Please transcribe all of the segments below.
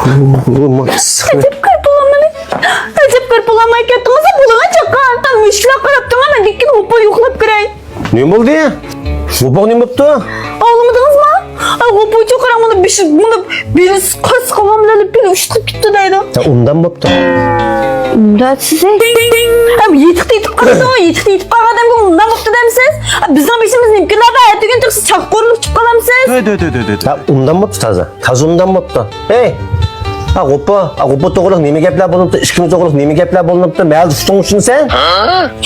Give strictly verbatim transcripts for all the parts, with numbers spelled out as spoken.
ئەجەب قېرىپ بولامدىمەن. ئەجەب قېرىپ بولالماي كەتتىڭىز، بۇلىڭا چاققان. مۈشكۈلات قاراپ تۇرما، مەن لېكىن غوپا يوقلاپ كىرەي. نېمە بولدى؟ غوپاغا نېمە بوپتۇ؟ ئاڭلىمىدىڭىزمۇ؟ ئاي، غوپا ئۈچۈن قاراڭ، مانا بېشى، مانا بېلى قارس قالغان بىلەن بېلى ئۇشتۇرۇپ كېتىپتۇ دەيدۇ. يا، ئۇنداق بوپتۇ. ئۇنداق دېسەك. ھەم يېتىقتا يېتىپ قالىدۇ، يېتىقتا يېتىپ قالغان ئادەمگە ئۇنداق بوپتۇ دەمسىز؟ بىزنىڭ بېشىمىز نېمە كۈنلەردە ئەتىگەن تۇرسا چاققۇرۇلۇپ چىقىپ قالامسىز؟ ھە، ئۇنداق بوپتۇ تازا. تازا ئۇنداق بوپتۇ. ھەي! ھە، غوپا، ھە، غوپا توغرىلىق نېمە گەپلەر بولۇپتۇ؟ ئىككىمىز توغرىلىق نېمە گەپلەر بولۇپتۇ؟ مەھەلدە ئۇشتۇڭمۇ شۇنى سەن؟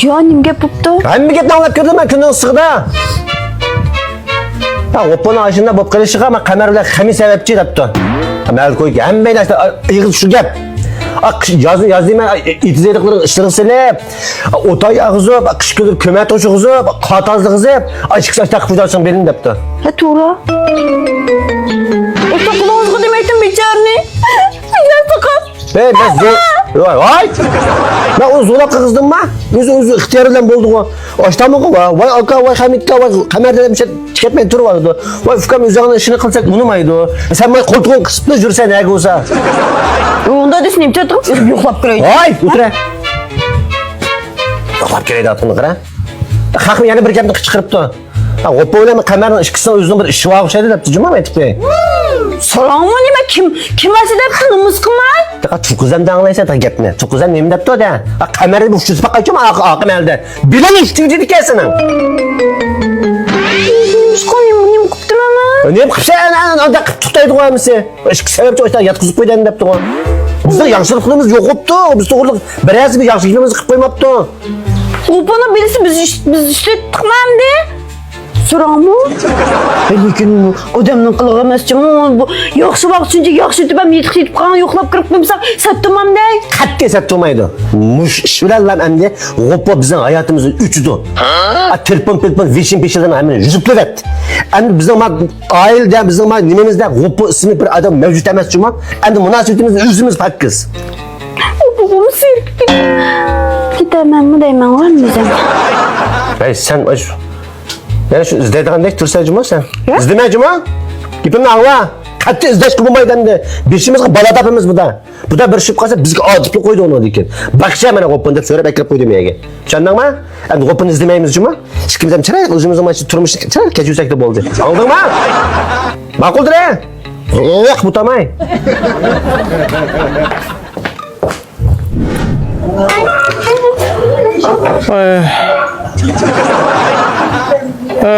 يا، نېمە گەپ بوپتۇ؟ ھەممە گەپنى ئاڭلاپ كىردىم مەن كۈننىڭ ئىسسىقىدا. ھە، غوپىنىڭ ئاشۇنداق بولۇپ قېلىشىغا مەن قەمەر بىلەن خەمىس سەۋەبچى دەپتۇ. مەھەلدە كويكا ھەممەيلەن ئېغىز شۇ گەپ. ئا، قىش، يازنى، يازنى مەن ئېتىز ئېرىقلىرىغا ئىشلىرىغا سېلىپ، ئوت ئاياغ ئېغىزىپ، قىش كۈنلىرى كۆمەر توشۇغۇزۇپ، قار تازىلىغىزىپ، ئىككىسى ئاشتاق پۇجارچىڭ بېرىڭ دەپتۇ. ھە، توغرا. ئوتاقلىڭىزغا دېمەيتتىم بىچارىنى. ياتىقىپ. ھەي، مەن زور، ۋاي، ۋاي. مەن ئۇنى زوراپ قىلغۇزدۇمما؟ ئۆزى، ئۆزى ئىختىيارى بىلەن بولدىغۇ. ئاشتامىغۇ، ۋاي، ۋاي ئاكا، ۋاي خەمىتكا، ۋاي قەمەر دېدىم، شۇ كەتمەي تۇرۇۋالىدۇ. ۋاي ئۇكام، ئۆزۈڭنىڭ ئىشىنى قىلساق ئۇنىمايدۇ. سەن مانا قولتۇقۇڭنى قىسىپلا يۈرسەن ھەگە بولسا. ئۇندا دېسە نېمە تېتىقىپ يوقلاپ كىرەي. ۋاي، ئولتۇر. يوقلاپ كىرەي دەۋاتقىنىغا قارا. خەقمۇ يەنە بىر گەپنى چىقىرىپتۇ. ھە، غوپا بىلەن قەمەرنىڭ ئىككىسىنىڭ ئۆزىنىڭ بىر ئىشى بار ئوخشايدۇ دەپتۇ جۇما مەن ئېيتىپ بېرەي. سوراڭمۇ نېمە، كىم، كىم ئاشۇ دەپتۇ، نومۇس قىلماي؟ تېخى توققۇزەمدە ئاڭلايسەن تېخى گەپنى. توققۇزەم نېمە دەپتۇ دە؟ ھە، قەمەرنى بۇ شۇ سىپاققا چۈم ئاقا، ئاقا مەلدە. بىلىڭ ئىشتىن جىدىكەن سېنىڭ. نېمە قىپتىمەن مەن؟ نېمە قىپسەن، ئانداق قىپ توختايدىغۇ ھەممىسى. ئىككى سەۋەبچى ئاشۇنداق ياتقۇزۇپ قويدى دەپتىغۇ. بىزنىڭ ياخشىلىقلىرىمىز يوق بوپتۇ. بىز توغرىلىق بىرەرسى بىر ياخشى گېپىمىزنى قىلىپ قويماپتۇ. غوپىنىڭ بىرسى بىز ئىش-، بىز ئىشلەتتۇقمۇ ئەمدى؟ سوراڭمۇ؟ لېكىن ئادەمنىڭ قىلىقى ئەمەس جۇمۇ. بۇ ياخشى ۋاقىت شۇنچە ياخشى ئۆتۈپ ھەم يېتىپ يېتىپ قالغان يوقلاپ كىرىپ قويمىساق سەت تۇرمامدەي؟ قەتئىي سەت تۇرمايدۇ. مۇشۇ ئىش بىلەنلا ئەمدى غوپا بىزنىڭ ھاياتىمىزدىن ئۆچىدۇ. ھە؟ تېلېفون، تېلېفون، ۋېشىن، پېشىنلارنى ھەممىنى يۈزۈپ قىلىۋەت. ئەمدى بىزنىڭ ما ئائىلىدە، بىزنىڭ ما نېمىمىزدە غوپا ئىسىملىك بىر ئادەم مەۋجۇت ئەمەس جۇمۇ. ئەمدى مۇناسىۋىتىمىز ئۆزىمىز پاكىز. بۇ بوغۇم سىرتقا كېتەمەنمۇ دەيمەنغۇ ئەمدى سەن. ھەي، سەن ئاشۇ، يەنە شۇ ئىزدەيدىغاندەك تۇرسەن جۇمۇ سەن. يا؟ ئىزدىمە جۇمۇ. گېپىمنى ئاڭلا. قەتئىي ئىزدەشكە بولمايدۇ ئەمدى. بېشىمىزغا بالا تاپىمىز بۇدا. بۇدا بىر چۈشۈپ قالسا بىزگە ئادىپلىق قويىدۇ ئۇنىڭدىن كېيىن. باقچە مانا غوپىنى دەپ سۆرەپ ئەكىرىپ قويدۇم يەرگە. چۈشەندىڭما؟ ئەمدى غوپىنى ئىزدىمەيمىز جۇمۇ. ئىككىمىز ھەم چىرايلىق ئۆزىمىزنىڭ مانا شۇ تۇرمۇشنى چىرايلىق كەچۈرسەكلا بولدى. ئاڭلىدىڭما؟ ماقۇلدۇر ھە؟ ياق، بۇتاماي. ئاي. ئە.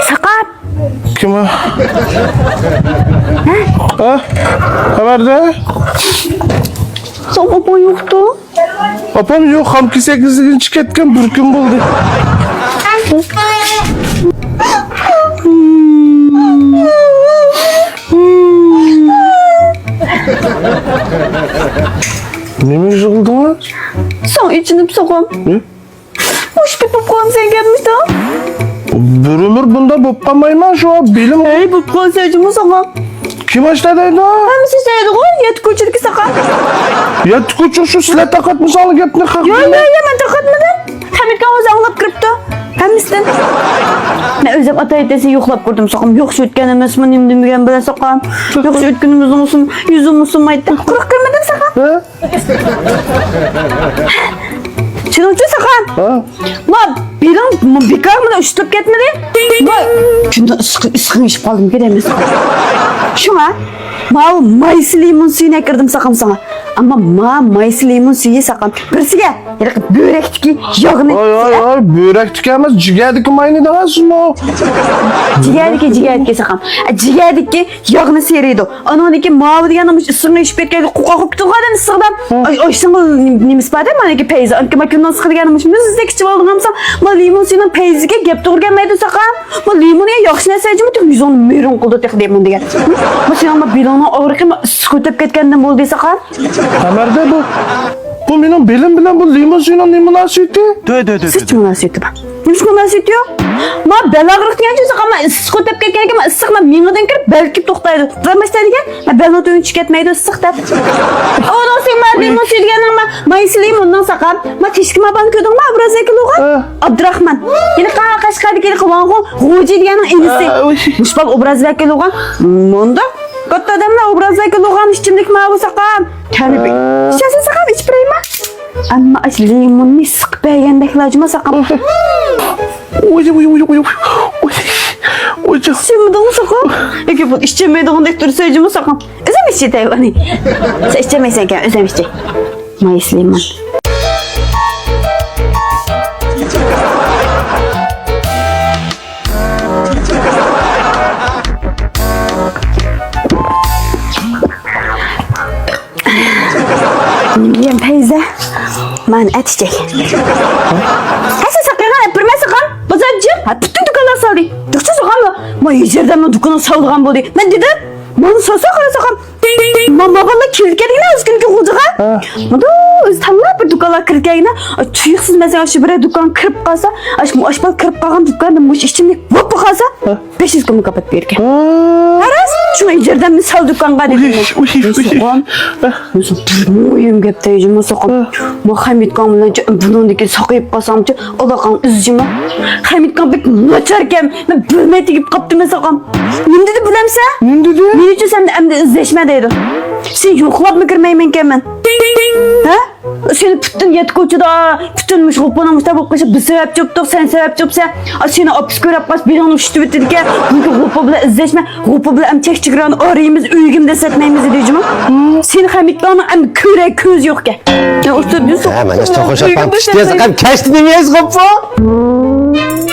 ساقاپ. كىم ئۇ؟ ھە؟ خەۋەردە؟ ساقاپ يوقتۇ. ئاپام يوق، خام كېسەكلىكىنچە كەتكەن بىر كۈن بولدى. نېمە يىغلىدىڭلار؟ ساڭا ئېچىنىپ ساقام. نېمە؟ مۇشۇ بوپ قالسا گەپمىدۇ؟ بىر ئۆمۈر بۇنداق بوپ قالمايمەن، شۇ بېلىم. ھەي، بوپ قالسا جۇمۇ ساقام. كىم ئاشۇنداق دەيدۇ؟ ھەممىسى دەيدىغۇ، يەتتە كوچىدىكى ساقام. يەتتە كوچا شۇ، سىلەر تارقاتمىساڭلار گەپنى، خەق ياق، بىلمەي. ياق، ياق، مەن تارقاتمىدىم. خەمىتكەن ئۆزى ئاڭلاپ كىرىپتۇ. ھەممىسىدىن. مەن ئۆزۈم ئاتايتەسى يوقلاپ كۆردۈم ساقام. ياخشى ئۆتكەن ئەمەسمۇ، نېمە دېمىگەن بىلەن ساقام. ياخشى ئۆتكىنىمىزنىڭ ئۇسۇن، يۈزۈم ئۇسۇنمايتتى. قۇرۇق كىرمىدىم ساقام. ھە؟ شۇنىڭ ئۈچۈن ساقام. ھە؟ ما بېلىڭ، ما بىكار مانا ئۇشتۇرۇپ كەتمىدى. ما كۈندە ئىسسىق، ئىسسىقنى ئىچىپ قالدىم كېدەيمىز. شۇڭا ما مايسى لىمون سۈيىنى ئەكىردىم ساقام ساڭا. ئەمما ما مايسى لىمون سۈيى ساقام. بىرسىگە ھېلىقى بۆرەكتىكى ياغنى. ۋاي، ۋاي، ۋاي، بۆرەكتىكى ئەمەس، جىگەردىكى ماينى دەڭە سىزمۇ. جىگەردىكى، جىگەردىكى ساقام. جىگەردىكى ياغنى سىيرىيدۇ. ئانىڭدىكى ماۋۇ دېگەن مۇشۇ ئىسسىقنى ئىچىپ كەتكەندە قوقاق بولۇپ تۇرغان ئادەم ئىسسىقدان. ھە. ئاي، ئاي، سېنىڭ نېمىسى بار دە، مانىكى پەيزى. ئانىكى ما كۈننىڭ ئىسسىقى دېگەن مۇشۇ مۇزدەك ئىچىۋالدىڭ ئەمسە، ما لىمون سۈيىنىڭ پەيزىگە گەپ توغرا كەلمەيدۇ ساقام. ما لىمون دېگەن ياخشى نەرسە جۇمۇ، تېخى يۈزۈڭنى مۆرىڭ قىلىدۇ تېخى لىمون دېگەن. ما سېنىڭ ما بېلىڭنىڭ ئاغرىقى ما ئىسسىق ئۆتۈپ كەتكەندىن بولدى ساقام. قەمەردە بۇ، بۇ مېنىڭ بېلىم بىلەن بۇ لىمون سۈيىنىڭ نېمە مۇناسىۋىتى؟ دۆ، دۆ، دۆ، سىز دۆ، دۆ. مۇناسىۋىتى بار. نېمىشقا مۇناسىۋىتى يوق؟ ما بەل ئاغرىق دېگەن چۈشسە، ما ئىسسىق ئۆتۈپ كەتكەنكەن، ما ئىسسىق ما مېڭىدىن كىرىپ بەلگە توختايدۇ. دېمەشتە دېگەن، ما بەلنىڭ تۈۋىگە چۈشۈپ كەتمەيدۇ ئىسسىق دەپ. ئۇنىڭ سېنىڭ ما لىمون سۈيى دېگەننىڭ ما مايسى لىموننىڭ ساقام. ما تېشىكى ما بالىنى كۆردۈڭما، ئوبراز ۋەكىلى بولغان؟ ھە. ئابدۇراخمان. ھېلىقى قەشقەردىكى ھېلىقى ۋاڭخۇ غوجى دېگەننىڭ ئىنىسى. ھە، ئۇي. مۇشۇ بالا ئوبراز ۋەكىلى بولغان. مۇنداق. كاتتا ئادەملەر ئوبرازدىكى لۇغان ئىچىملىك ماۋۇ ساقام. كەلدى. ئىچەسەن ساقام، ئىچىپ بېرەيمۇ؟ ئەمما ئاش لىموننى سىقىپ بەرگەندەكلا جۇما ساقام. ئوي، ئوي، ئوي، ئوي، ئوي. ئوي، ئوي. ئىچمىدىڭمۇ ساقام؟ ياكى بۇ ئىچمەيدىغاندەك تۇرسا جۇما ساقام. ئۆزۈم ئىچەي ئۇنى. سەن ئىچەلمەيسەن ئىكەن، ئۆزۈم ئىچەي. مايس لىمون. نېمە دېگەن پەيزە؟ مانا ئەتىچەك. ھە، ساقىغان ئەپىرمە ساقام. بازار جىق. ھە، پۈتۈن دۇكانلار سالدى. دۇكچى ساقام. ما يېزەردەمنىڭ دۇكىنىنى سالىدىغان بولدى. مەن دېدىم. مانا سالسا قارا ساقام. ماما بالىلار كېلىپ كەلگىنە ئۆزگىنىڭكى غۇلجىغا. ھە. مۇدۇ ئۆزى تاللاپ بىر دۇكانلارغا كىرىپ كەلگىنە. تۇيۇقسىز مەسىلەن شۇ بىرەر دۇكان كىرىپ قالسا، ئاش مۇ ئاشبال كىرىپ قالغان دۇكاندا مۇش ئىچىملىك بولۇپ قالسا، ھە. بەش يۈز كوم مۇكاپات بېرىدىكەن. ھە. ھە، راست. شۇڭا يېزەردەمنى سال دۇكانغا دېدىم. ئۇي، ئۇي، ئۇي. ساقام. ھە. مۇھىم گەپ دەيجىمۇ ساقام. ھە. ما خەمىتكاڭ بىلەن بۇنىڭدىكى ساقىيىپ قالسامچۇ، ئالاقاڭ ئۈزجىمۇ. خەمىتكاڭ بەك ناچاركەن، مەن بىلمەي تېگىپ قاپتىمەن ساقام. نېمە دېدى بىلەمسەن؟ نېمە دېدى؟ مېنىڭچە سەن ئەمدى ئىزدەشمە دەيدۇ. سېنى يوقلاپمۇ كىرمەيمەنكەن مەن. ھە؟ سېنى پۈتۈن يەتتە كوچىدا، پۈتۈن مۇشۇ غوپپىنىڭ مۇشۇنداق بولۇپ قېلىشى بىز سەۋەبچى بوپتۇق، سەن سەۋەبچى بوپسەن. ئا، سېنى ئاپىسى كۆرۈپ قالسا بېلىڭنى ئۇشتۇۋېتىدىكەن. بۇنىڭكى غوپپا بىلەن ئىزدەشمە، غوپپا بىلەن ئەم چەك چېگرانى ئايرىيمىز، ئۆيگىمۇ دەسسەتمەيمىز دېدى جۇمۇ. سېنى خەمىتكاڭنىڭ ئەمدى كۆرەر كۆزى يوقكەن. يا ئۇستاز يۈسۈپ. ھە، مانا شۇ توقۇنۇشۇپ قاپتۇ. كەچتە نېمە يەيسىز غوپپا؟